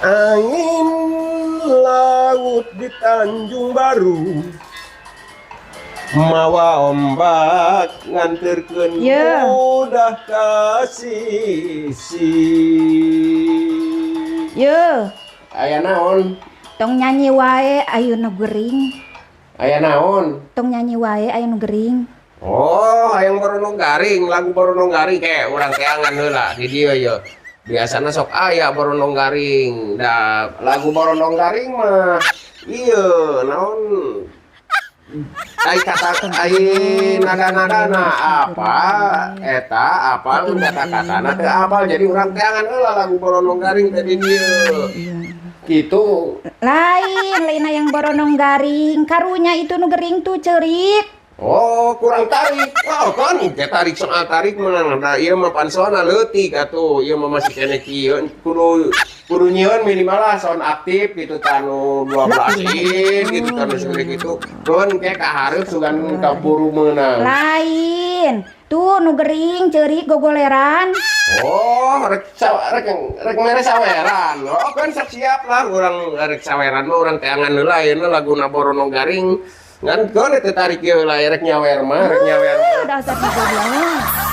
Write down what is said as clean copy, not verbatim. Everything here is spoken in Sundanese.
Angin laut di Tanjung Baru mawa ombak nganterkeun udah ka sisi. Ye, Aya naon? Tong nyanyi wae, ayo nu gering. Aya naon? Tong nyanyi wae, ayo nu gering. Oh, hayang Boronong Garing, lagu Boronong Garing kayak urang teangan heula di dieu ye. Biasana sok aya Boronong Garing. Da lagu Boronong Garing mah ieu naon, ai kata, ai nada-nadana apa eta apa, kata-katana teu apal, jadi urang teangan heula lagu Boronong Garing teh di dieu. Gitu. Lain, lain yang Boronong Garing. Karunya itu nu gering tuh cerik. Oh, kurang tarik. Oh, kan ke tarik, soal tarik mah nah, ieu mah pansona leutik atuh. Ieu mah masih keneh kieu. Kudu kudu nyieun minimal lah sound aktif gitu, tanu 12 in gitu, tanu segede gitu. Keun ke ka hareup sugan kaburu meunang. Lain. Tuh nu gering cerik gogoleran. Oh, rek rek mere saweran. Oh, kan sok siap lah urang rek saweran mah urang teangan heula ayeuna laguna Boronong Garing. Ngan keun teh tarik ieu lah rek nyawer mah, rek nyawer mah. Dasar goblok.